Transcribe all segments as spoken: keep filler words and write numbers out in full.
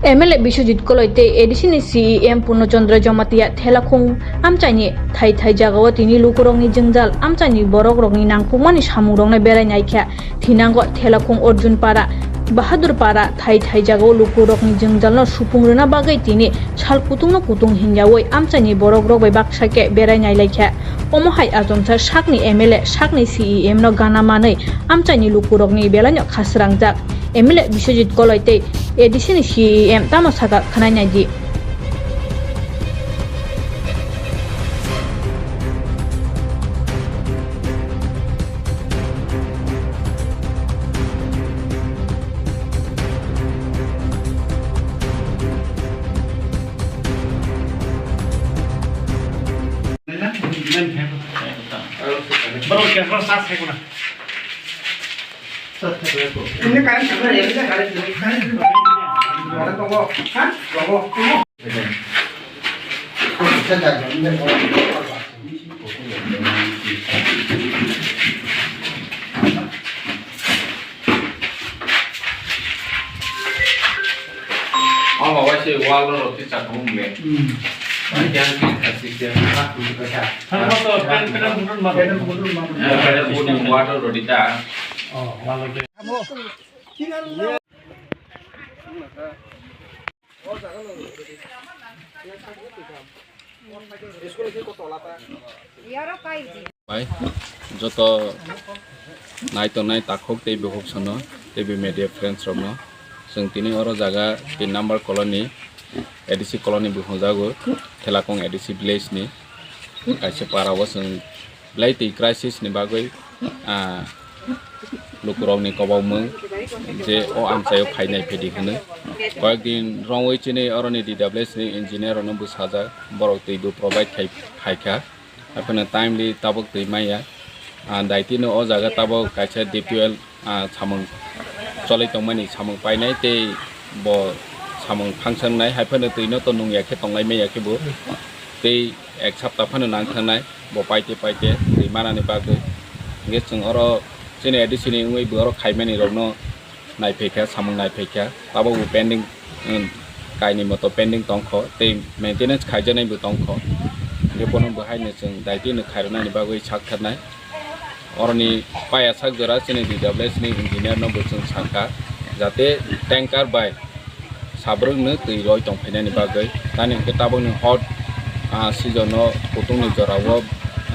M L A Biswajit Koloi tei A D C ni C E M Purno Chandra Jamatia Thelakhung amchaini thai thai jagao tini lukurokni jwngjal, amchaini borokrokni nangkukmani samungrokno berai naikha. Thinango Thelakhung Arjun Para, Bahadur Para thai thai jagao lukurokni jwngjalno supung rwna bagwi tini sal kutung no kutung hinjawi amchaini borokrok bai baksa khe berai nailaikha. Omo hai achomsa sakni M L A, sakni C E M no gana manwi amchaini lukurokni belaino khasrangjak. M L A Biswajit Koloi tei A D C ni C E M tamo sakha khwnai naidi. Borok khe borok sa sai kuna. Ini current sana ya, ini current, current. Ada tunggu, kan? Tunggu. Omo waise wall o roti chakung le. Hmm. Ani khe ang khe kasi khe ha tu ka. Ano to pen pen mudun ma. Pen pen mudun ma. Ya, pen pen mudun water roti ta. Oh, wall o. Bai, joto nai tongnai takhuk tei bukhuk sono, tei media friends rokno, chwng tini oro jaga tin number colony, A D C colony buphang jago, Thelakong A D C village ni kaisa para o chwng belai twi crisis ni bagwi, ah, lukurokni kobokmung je o amchaio phainai phidi hwnwi. Koyek din romwi chini oroni D W S ni engineer rokno bwsajak, borok twi bo provide khai, khaikha. Haiphano timely tabuk twi manya. Ah, daitino o jaga tabuk kaisa deep well ah, samung cholai tongmani samung painai tei bo samung function nai, hai phano twi no to nung ya khe tonglai manya khe bo tei ek sapta phano nang thangnai bo paite paite twi manani bagwi. Hingkhe chwng oro chini A D C ni wngwi bo oro khaimani rokno naiphai kha, samung naiphai kha, tabuk bo pending, um, kaini moto pending tongkho tei maintenance khaijaknai bo tongkho, hingkhe bono bo haino chwng daitino khairoknani bagwi sak thernai. Oroni paya sak jora chini D W S ni engineer no bo chwng sakha, jate tanker bai sabrwkno twi roi tongphainani bagwi. Tani hwnkhe tabukni hot, ah, season o kutung ni jora o,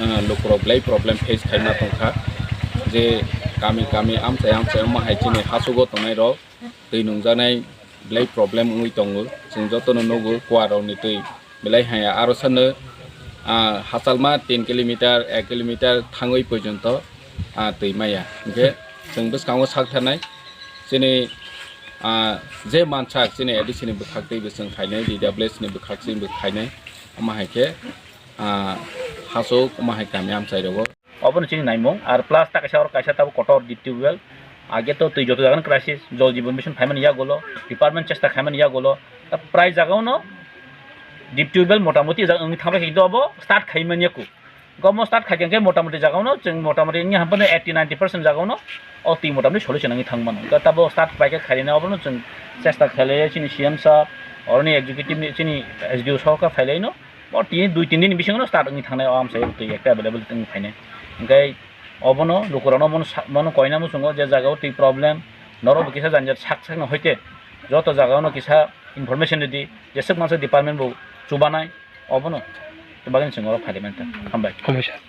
ah, lukurok belai problem face khaima tongkha, je kami kami amchai amchai omo hai chini hachugo tongnai rok twi nungjaknai belai problem wngwi tongo. Chwng jotono nugo kua rokni twi belai haya, aro sano, ah, hachalma tin kilometer, ek kilometer thangwi porjonto, ah, twi maya. Hingkhe chwng bwskango sak tharnai chini, ah, je mansak chini A D C ni bwkhak twi bo chwng khainai, D W S ni bwkhak twi bo khainai, omo hai khe, ah, hachuk omo hai kami amchai rogo. Obono chini naimung, ar plus ta kaisa oro kaisa tabuk kotor deep tubewell. Age to twi joto jagani crisis, Jal Jeevan Mission phaimani yagulo, department chesta khaimani yagulo, ta prai jagao no deep tubewell motamoti jak wngwi thangbai khe, kintu obo start khaimani yaku. Gomo start khaikhe hwnkhe motamoti jagao no chwng motamoti wngya hampano eighty ninety percent jagao no o twi motamoti solution wngwi thangmano. Hwnkhe tabo start paikhe khairina obono chwng chesta khailaiya chini C M sir, oroni executive ni chini S D O sohor khe phailaino. O tini dui tin din bisingo no start wngwi thangnai o amchai twi ekta available wngwi phainai. Hwnkhe obono lukurokno bono sa-, bono koina muchungo je jagao twi problem, norokbo kisa jani jat sak sakno hoite joto jagaono kisa information rwdi, jeswk manswk department bo chubanai obono. Tei bagwino chwng oro phaimani ta. Hambai. Hambai sir.